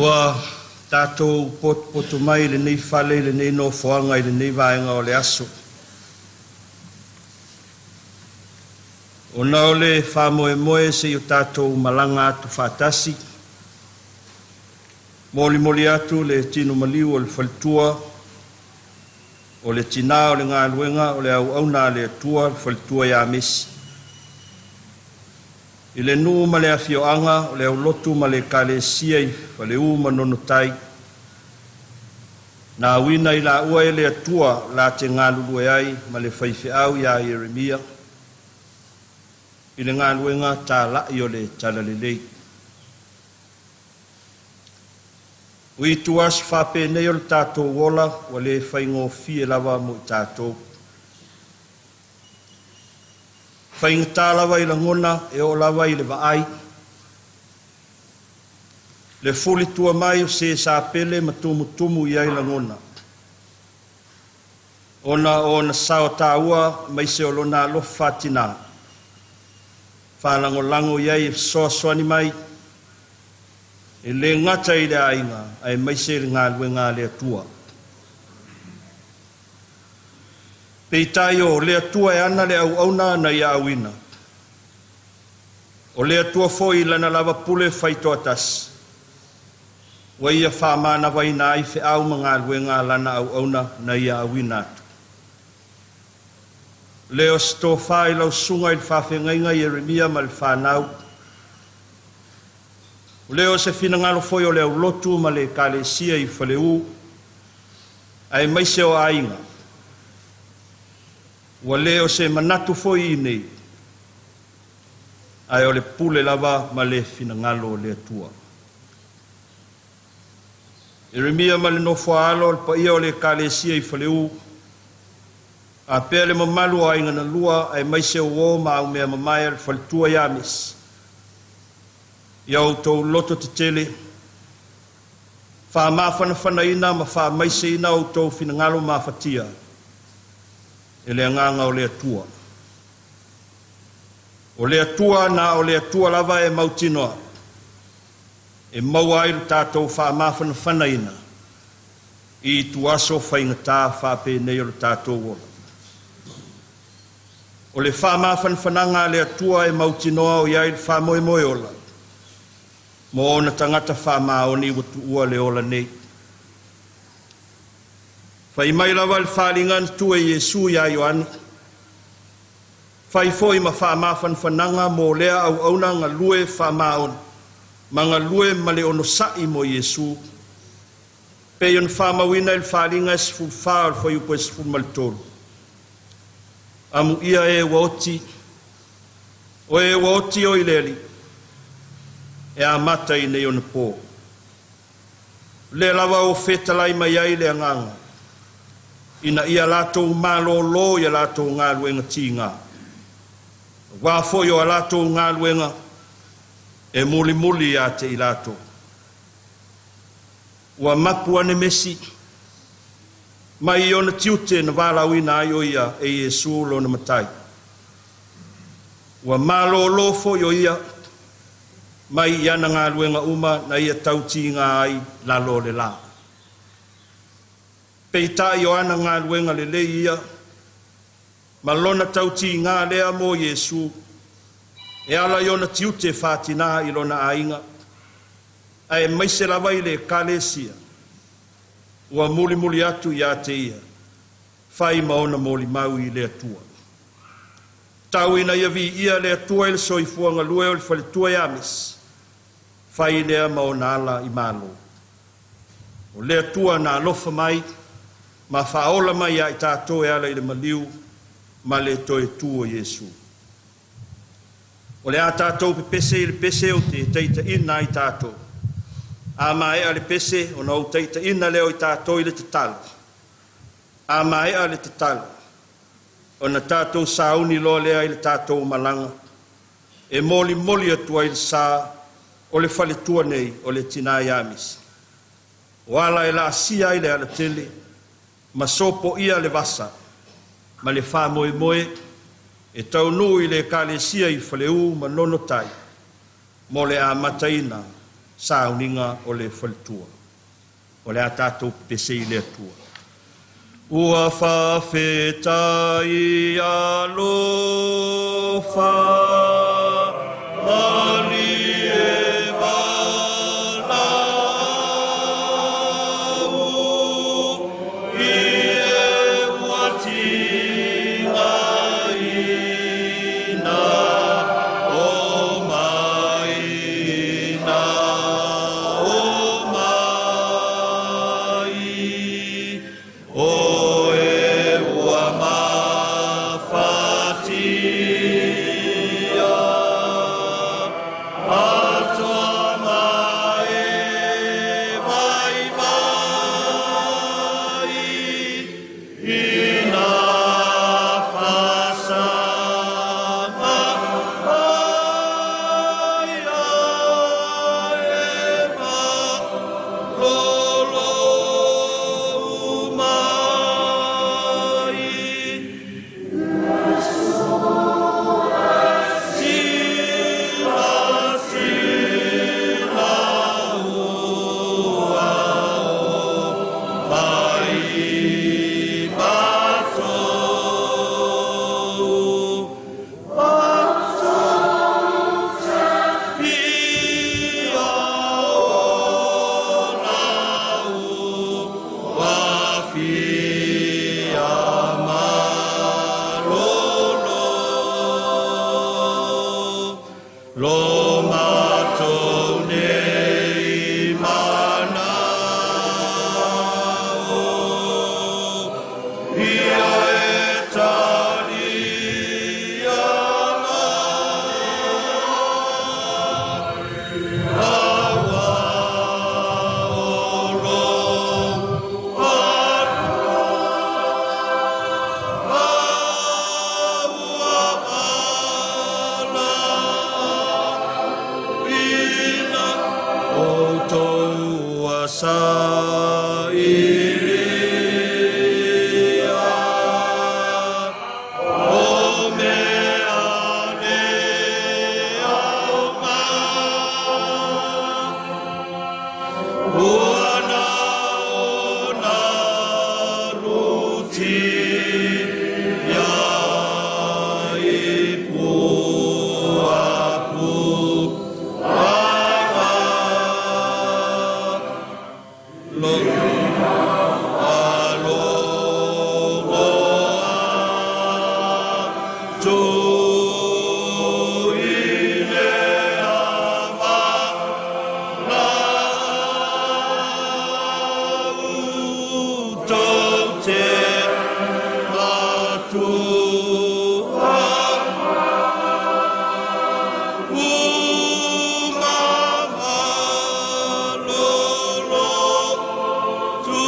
Ua tatou potopoto mai i lenei fale i lenei nofoaga i lenei vaega o le aso. Ona o le faamoemoe se i o tatou malaga atu faatasi, molimoli atu le tino maliu o le faletua, o le tinā o le galuega o le auauna a le Atua, le faletua ia Mesi. I le nuu ma le afioaga o le aulotu ma le ekalesia i Faleu ma Nonotai, na auina i laua e le Atua la te galulue ai ma le faifeau iā Ieremia i le galuega tala'i o le Talalelei. O itu aso faapenei o le tatou ola ua le faigofie lava mo i tatou. Faigata lava i lagona e oo lava i le vaai. Le fulitua mai o se sa pele ma tumutumu i ai lagona. Ona o ona sao taua mai se o lona alofa fatinā. Faalagolago i ai e fesoasoani mai e le gata i le aiga ae maise le galuega a le Atua. Peitai o le Atua e ana le auauna na ia auina. O le Atua foi lana lava pule faitoatasi. Ua ia faamanavaina ai feau ma galuega a lana auauna na ia auina atu. Lea o se tofā i lau susuga i le faafeagaiga Ieremia ma le fanau. O lea o se finagalo foi o le aulotu ma le Ekalesia i Faleu, aemaise o aiga. Ua le o se manatu foi i inei, ae o le pule lava ma le finagalo o le Atua. Ieremia ma le nofo a alo, le paia o le Ekalesia i Faleu, afea le mamalu o aiga na lua, aemaise o uo ma aumea mamae a le faletua ia Mesi. Ia outou loto tetele, faamafanafanaina ma faamaiseina outou finagalo mafatia e le agaga o le Atua. O le Atua na o le Atua lava e mautinoa, e maua ai lo tatou faamafanafanaina i ituaso faigata faapenei o le tatou ola. O le faamafanafanaga a le Atua e mautinoa o i ai le faamoemoe ola mo ona tagata faamaoni ua tuua le ola nei. Fai mai lava le faaaliga na tuu e Iesu ia Ioane, fai foi ma faamafanafanaga mo lea auauna galue faamaoni ma galue ma le onosai mo Iesu, pei ona faamauina i le Faaaliga e 14 o le fuaiupu e 13. Amuia e ua oti, o e ua oti o i le Alii, e amata i nei ona po. O lea lava ua fetalai mai ai le agaga, ina ia latou malōlō i a latou galuega tigā, auā foi o a latou galuega e mulimuli ia te i latou. Ua mapu ane Mesi mai i ona tiute na valaauina ai o ia e Iesu lona Matai. Ua malōlō foi o ia mai i ana galuega uma na ia tautigā ai lalo o le lā. Peitai o ana galuega lelei ia ma lona tautigā lea mo Iesu e ala i ona tiute faatinā i lona aiga, aemaise lava i le Ekalesia, ua mulimuli atu ia te ia, fai ma ona molimau i le Atua. Tau ina ia viia le Atua i le soifua galue o le faletua ia Mesi, fai lea ma ona ala i malo. O le Atua na alofa mai ma faaola mai ia i tatou e ala i le maliu ma le toe tu o Iesu. O le a tatou pepese i le pese ou te taitaiina ai tatou. A maea le pese, ona ou taitaiina lea o i tatou i le tatalo. A maea le tatalo, ona tatou sauni loa lea i le tatou malaga, e molimoli atu ai le sa o le faletua nei o le tina ia Misi. O ala e laasia ai le alatele, ma sopoia le vasa, ma le faamoemoe e taunuu i le Ekalesia i Faleu ma Nonotai mo le amataina sauniga o le faletua. O le a tatou pepese i le Atua. Ua faafetai alofa malie valaau i e ua tigaina o mai na o mai o e ua mafatia. Lo matou nei manao ia e talia mai, aua o lou ua outou sailia o mea le aoga ua na ona lutia i puapuaga lo alogo atu i le ama tou te matua uma malolo tu.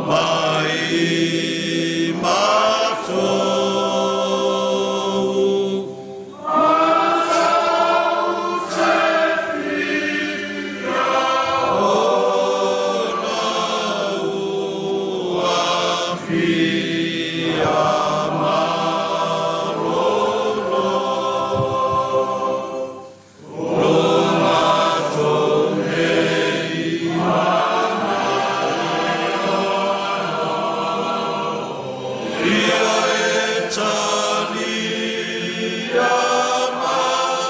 Mai matou. Ia e talia mai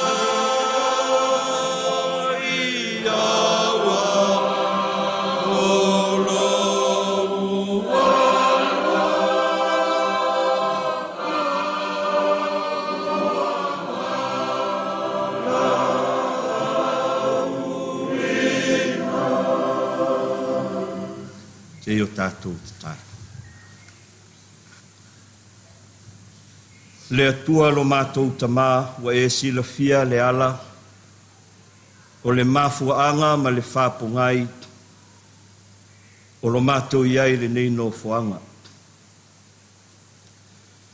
aua o lou Te o tātou tatalo. Le Atua lo matou Tamā, ua e silafia le ala o le mafuaaga ma le faapogai o lo matou i ai i lenei nofoaga.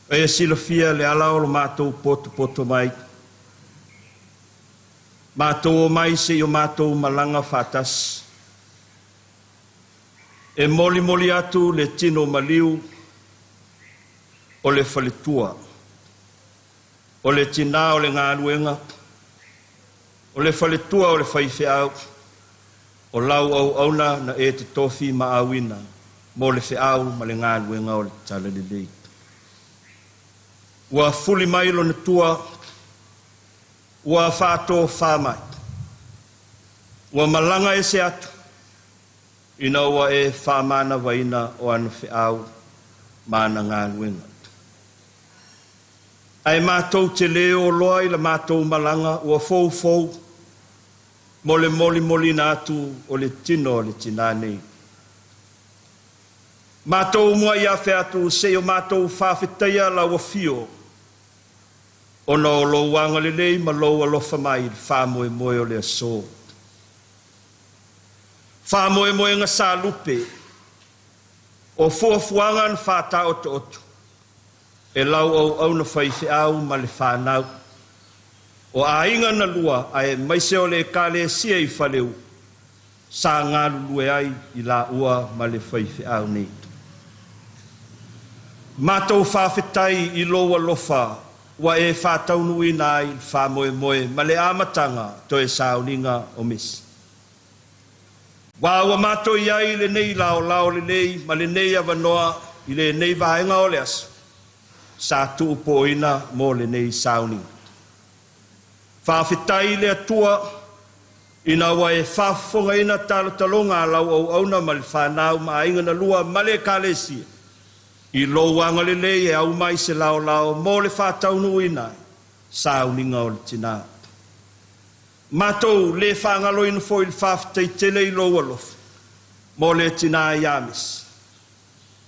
Ua e silafia le ala o lo matou potopoto mai, matou omai seia o matou malaga faatasi, e molimoli atu le tino maliu o le faletua, o le tinā o le galuega, o le faletua o le faifeau, o lau auauna na e totofi ma auina mo le feau ma le galuega o le Talalelei. Ua fuli mai lona tua, ua faatofā mai, ua malaga ese atu, ina ua e faamanavaina o ana feau ma ana galuega. Ae matou te le oloa i la matou malaga ua foufou mo le molimolina atu o le tino o le tinā nei. Matou muai afe atu seia o matou faafetaia lau afio ona o lou agalelei ma lou alofa mai i le faamoemoe o le aso. Faamoemoega sa lupe o fuafuaga na faataotooto e lau auauna faifeau ma le fanau o aiga na lua aemaise o le Ekalesia i Faleu sa galulue ai i laua ma le faifeau nei. Matou faafetai i lou alofa ua e faataunuuina ai le faamoemoe ma le amataga toe sauniga o mesi. Aua ua matou i ai i lenei laolao lelei ma lenei avanoa i lenei vaega o le aso sa tuupooina mo lenei sauniga. Faafetai i le Atua ina ua e faafofogaina talotaloga a lau auauna ma le fanau ma aiga na lua ma le Ekalesia i lou agalelei e aumai se laolao mo le faataunuuina ai sauniga o le tina. Matou le faagaloina foi le faafetai tele i lou alofa mo le tina Iamesi.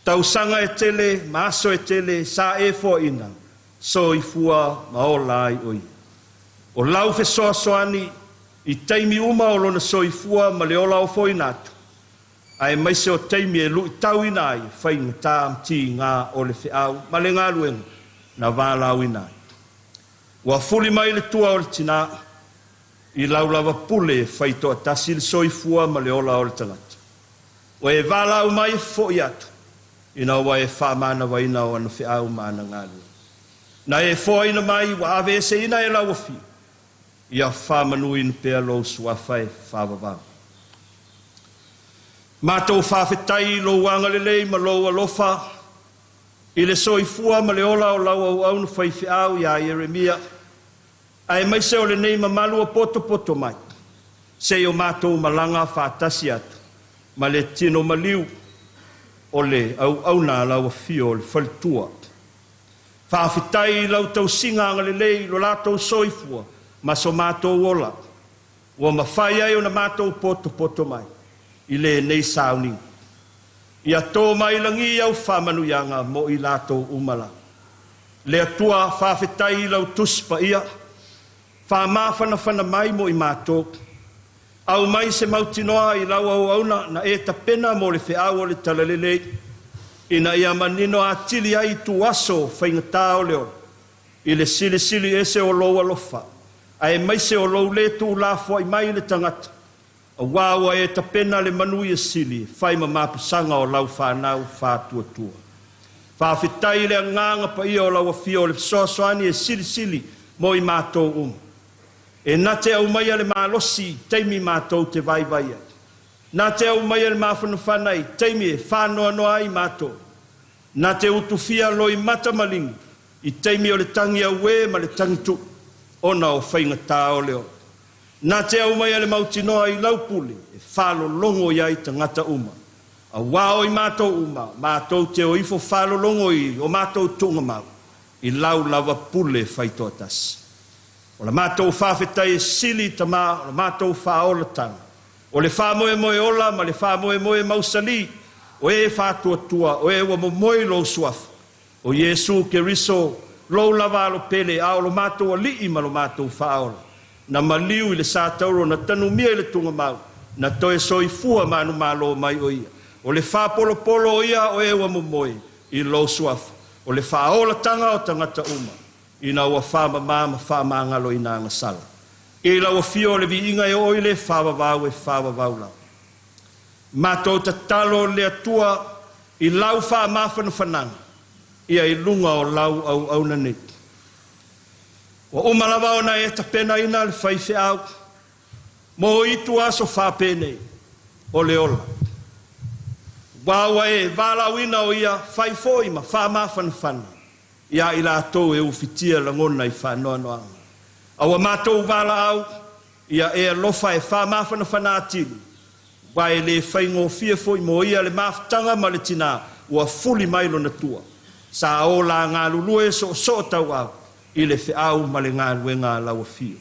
Tausaga e tele ma aso e tele sa e foaina, soifua ma ola ai o ia. O lau fesoasoani i taimi uma o lona soifua ma le ola ofoina atu, aemaise o taimi e luitauina ai faigata ma tiga o le feau ma le galuega na valaauina ai. Ua fuli mai le tua o le tina i lau lava pule e faitoatasi le soifua ma le ola o le tagata. Ua e valaau mai e fo'i atu, ina ua e faamanavaina o ana feau ma ana galuega. Na e foaina mai ua aveeseina e lau afio, ia faamanuina pea lou suafa e faavavau. Matou faafetai i lou agalelei ma lou alofa i le soifua ma le ola o lau auauna faifeau ia Ieremia, aemaise o lenei mamalu ua potopoto mai, se i o matou malaga faatasi atu ma le tino maliu o le auauna a lau afio o le faletua. Faafetai i lau tausiga agalelei i lo latou soifua ma so matou ola, ua mafai ai ona matou potopoto mai i lenei sauniga. Ia tō mai lagi au faamanuiaga mo i latou uma lava. Le Atua, faafetai i lau Tusi Paia, faamafanafana mai mo i matou. Aumai se mautinoa i lau auauna na e tapena mo le feau o le talalelei, ina ia manino atili ai ituaso faigata o le ola, i le silisili ese o lou alofa, aemaise o lou le tuulafoai mai le tagata, auā ua e tapena le manuia sili e fai ma mapusaga o lau fanau faatuatua. Faafetai i le agaga paia o lau afio o le fesoasoani e silisili mo i matou uma. E na te aumaia le malosi i taimi matou te vaivai ai. Na te aumaia le mafanafana i taimi e faanoanoa ai matou. Na te utufia loimata maligi i taimi o le tagi auē ma le tagi tu'u ona o faigata o le ola. Na te aumaia le mautinoa i lau pule e faalologo i ai tagata uma, auā o i matou uma matou te o ifo faalologo i o matou tuugamau i lau lava pule faitoatasi. O la matou faafetai e sili, Tamā, o la matou faaolataga, o le faamoemoe ola ma le faamoemoe mausali, o e faatuatua, o e ua momoe i lou suafa, o Iesu Keriso, lou lava alo pele, a o lo matou Alii ma lo matou Faaola, na maliu i le sa tauro, na tanumia i le tugamau, na toe soifua manumalo mai o ia. O le faapolopolo o ia o e ua momoe i lou suafa, o le faaolataga o tagata uma, ina ua faamamā ma faamagalo i na agasala. I lau afio o le viiga e oo i le faavavau e faavavau lava. Matou tatalo le Atua i lau faamafanafanaga ia i luga o lau auauna nei. Ua uma lava ona e tapenaina le faifeau mo itu aso faapenei o le ola. Ua ua e valaauina o ia fai foi ma faamafanafana ia i latou e ufitia lagona i faanoanoaga. A ua matou valaau ia e alofa e faamafanafana atili, aua e le faigofie foi mo ia le mafutaga ma le tina ua fuli mai lona tua. Sa ola galulue soosoo tauau i le feau ma le galuega a lau afio.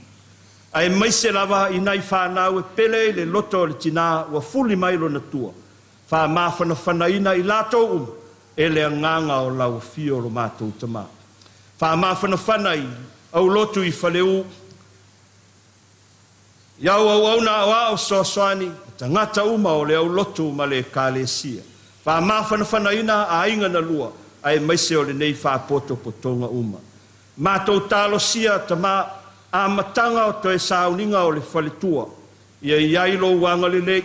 Aemaise lava i nai fanau e pele i le loto o le tina ua fuli mai lona tua, faamafanafanaina i latou uma e le agaga o lau afio lo matou Tamā. Faamafanafana i aulotu i Faleu, i au auauna aoao fesoasoani, tagata uma o le aulotu ma le Ekalesia. Faamafanafanaina aiga na lua, aemaise o lenei faapotopotoga uma. Matou talosia, Tamā, amataga o toe sauniga o le faletua, ia i ai lou agalelei,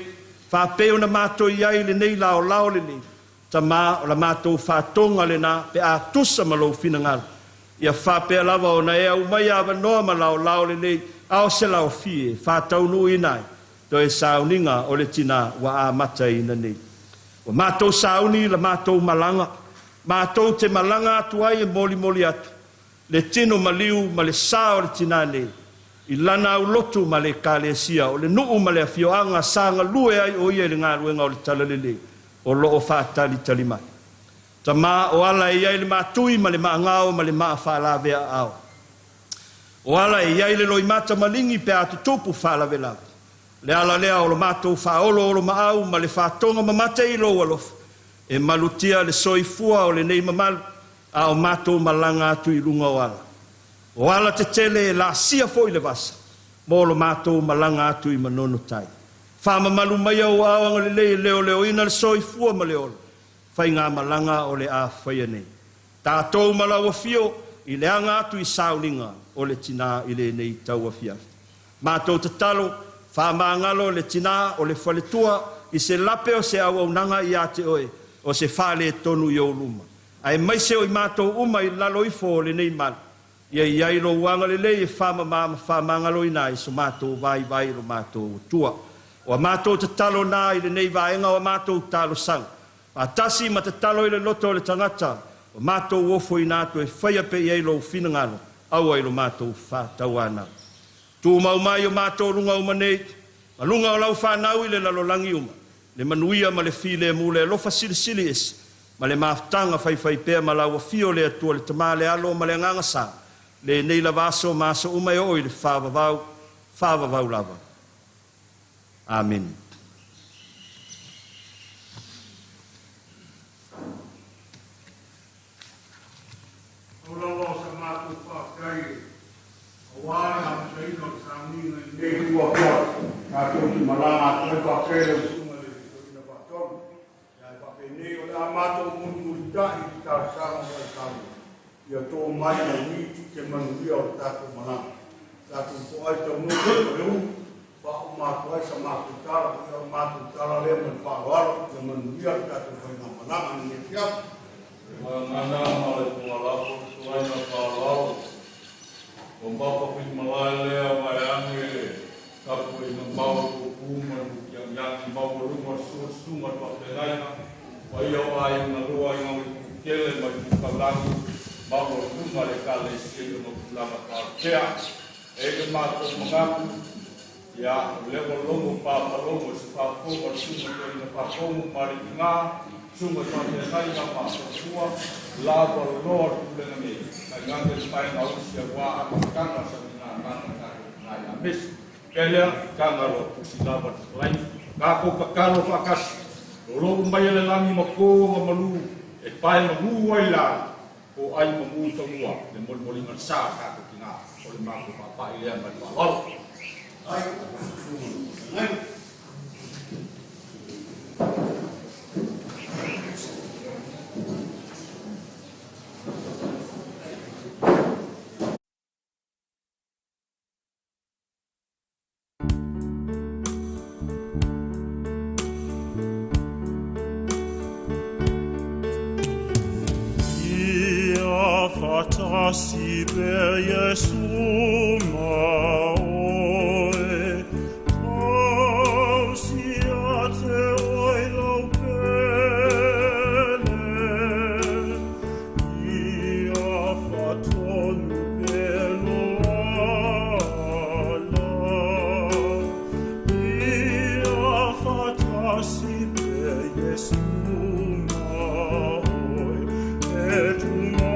faapei ona matou i ai i lenei laolao lenei, Tamā, o la matou faatoga lena pe a tusa ma lou finagalo. Ia faapea lava ona e aumaia avanoa ma laolao lenei, a o se laofie e faataunuuina ai toe sauniga o le tina ua amataina nei. Ua matou sauni la matou malaga, matou te malaga atu ai e molimoli atu le tino maliu ma le sa o le tina nei. I lana aulotu ma le Ekalesia, o le nuu ma le afioaga sa galue ai o ia i le galuega o le Talalelei, o lo o faatalitali mai. Tama, o ala e i ai le matui ma le maagao ma le maa faalavea aao. O ala e i ai le loimata maligi pe a tutupu faalavelave. Le ala lea o lo matou faaoloolomaau ma le faatoga mamate i lou alofa, e malutia le soifua o lenei mamalu, a o matou malaga atu i luga o ala. O ala tetele e laasia foi le vasa, mo lo matou malaga atu i Manono tai. Faamamalu maia ou aao agalelei e leoleoina le soifua ma le ola, faigamalaga o le a faia nei. Tatou ma lau afio i le aga atu i sauliga o le tinā i lenei tauafiafi. Matou tatalo, faamagalo le tinā o le faletua i se lape o se auaunaga ia te oe, o se faaletonu i ou luma. Aemaise o i matou uma i lalo ifo o lenei malu, ia i ai lou agalelei e faamamā ma faamagaloina ai so matou vaivai i lo matou Atua. O a matou tatalo na i lenei vaega o a matou talosaga, faatasi ma tatalo i le loto o le tagata, o matou ofoina atu e faia pea i ai lou finagalo, aua i lo matou faatauanau. Tumau mai o matou luga uma nei, ma luga o lau fanau i le lalolagi uma, le manuia ma le filemu, le alofa silisili ese, ma le mafutaga faifaipea ma lau afio le Atua le Tama, le Alo ma le Agaga Sa, lenei lava aso ma aso uma e oo i le faavavau, faavavau lava. Amene. Pau lava o sa matou faafetai aua le amataina o le sauniga i lenei itu afiafi tatou te malaga atu ai. Faafetai i lau Susuga i le Toeaina Faatonu. Ae faapenei o le a matou mulimulita'i i le talosaga ua e saunoa ia to mai lagi se manuia o le tatou malaga. Tatou to'ai taunuu i Faleu faauma atu ai sa matou tala. Ia, o le matou tala lea ma le faaaloalo. Ia manuia le tatou faigamalaga i lenei afiafi. Gagana ma le tualafo suaina faaaloalo o mapa malae lea vaeane tapuaiga mau a tupu ma le mutiagiagi maualuga o susuga i faafeagaiga paia o aiga lua, aiga o Itutele ma Itukalagi, maualuga le Ekalesia i ona tulaga faalupea. E i le matou manatu, ia, o lea ua logo papalogo i se faafofoga o le susuga toeaina Faatonu ma le Tina, susuga i faafeagaiga ma faletua, lava loa le pulega nei tainane le paega usi auā amataga sauliga tatou tina ia Mesi pea lea taga loa tusi lava le fetalaiga. Tatou tatalo faatasi o lou mai e le lagi ma to ma malu e pae manu ai la o ai mamu i fanua le molimoliga le sa tatou tina. O le matou faapai lea ma le faaaloalo. Ai susuga le Ia faatasi pea Iesu ma oe, tausi ia te oe lau pele. Ia faatonu pea lou ala. Ia faatasi pea Iesu ma oe, e tumau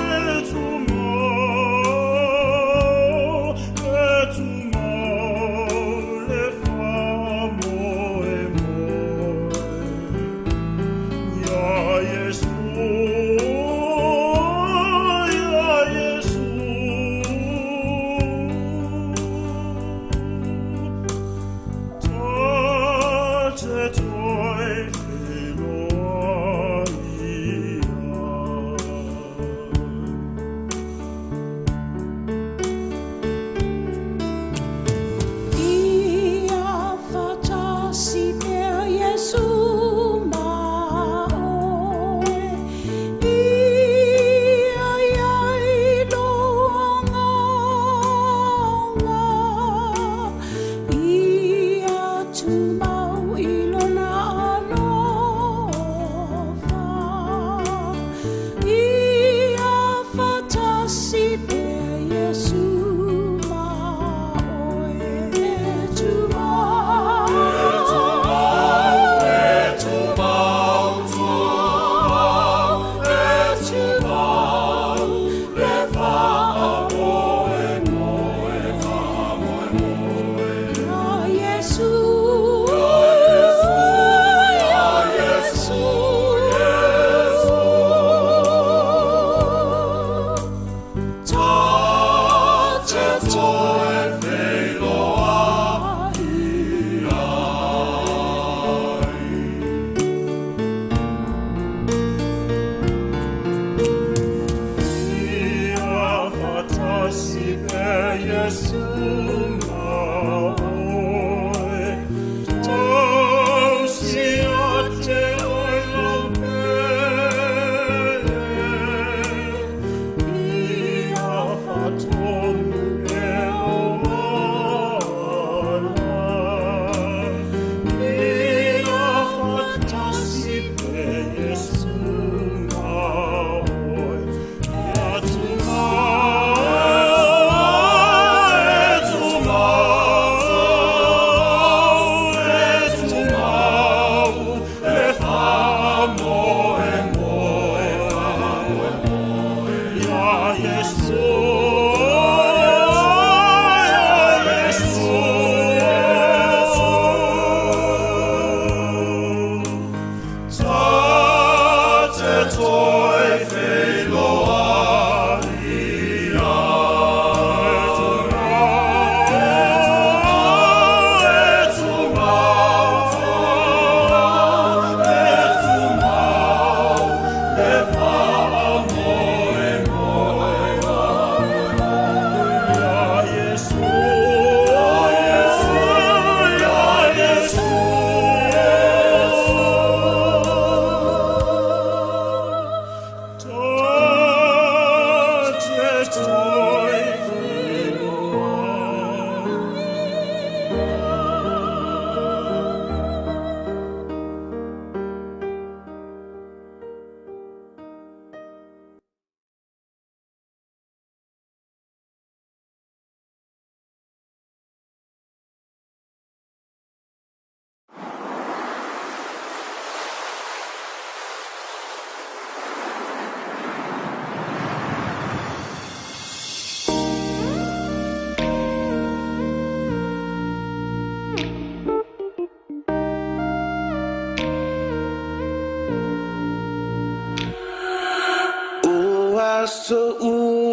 So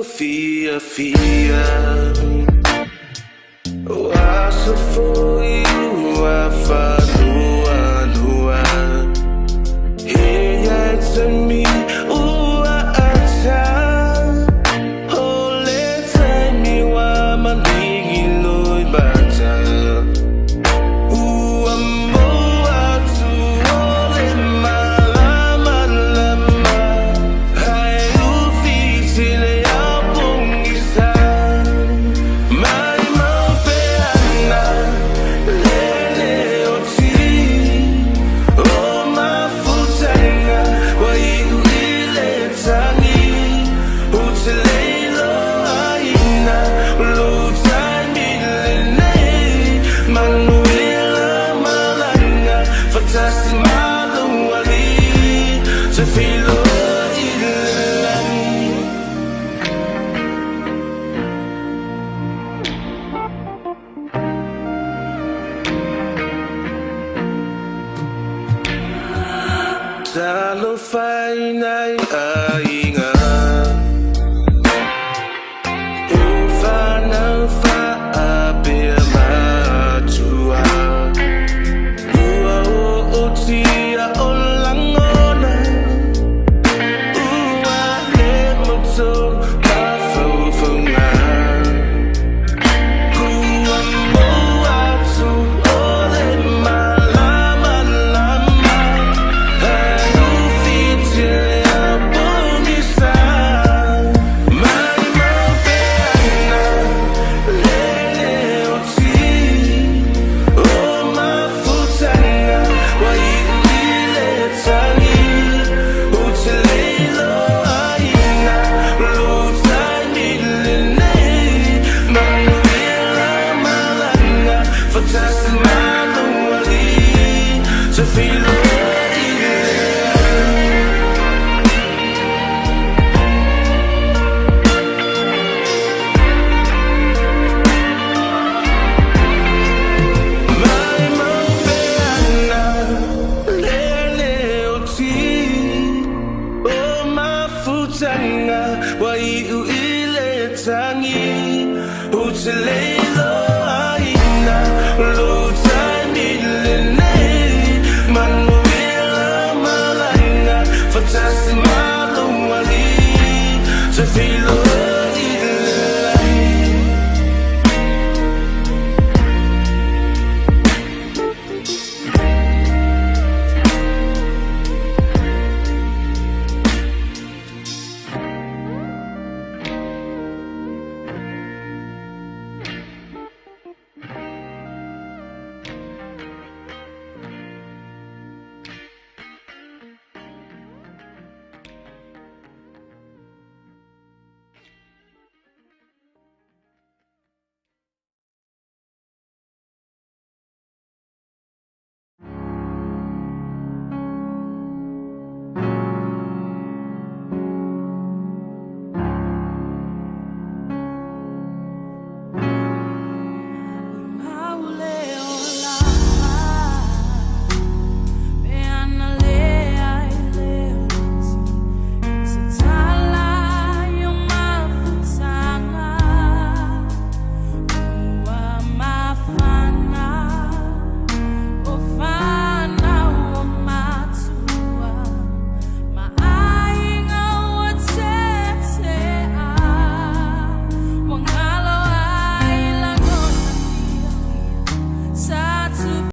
fia fia O aso foi ua whanua nua He ia te mi ua ata Hole taimi wa malingi loi bata Ua moa tu ole malama lama Hai ufi tile au pongisa Mai mau pe ana lele o ti O mafutanga wa iu ile tangi O te leilo aina lo taimi lenei Manuela malanga Fatasi maluali Te filo i le lagi. Talofa i nai aiga O whanau whaapea matua Ua o o tia o langona Ua le moto mawhauwhaunga Kua moa atu o le malama lama Hai ufi te Ou te le iloa.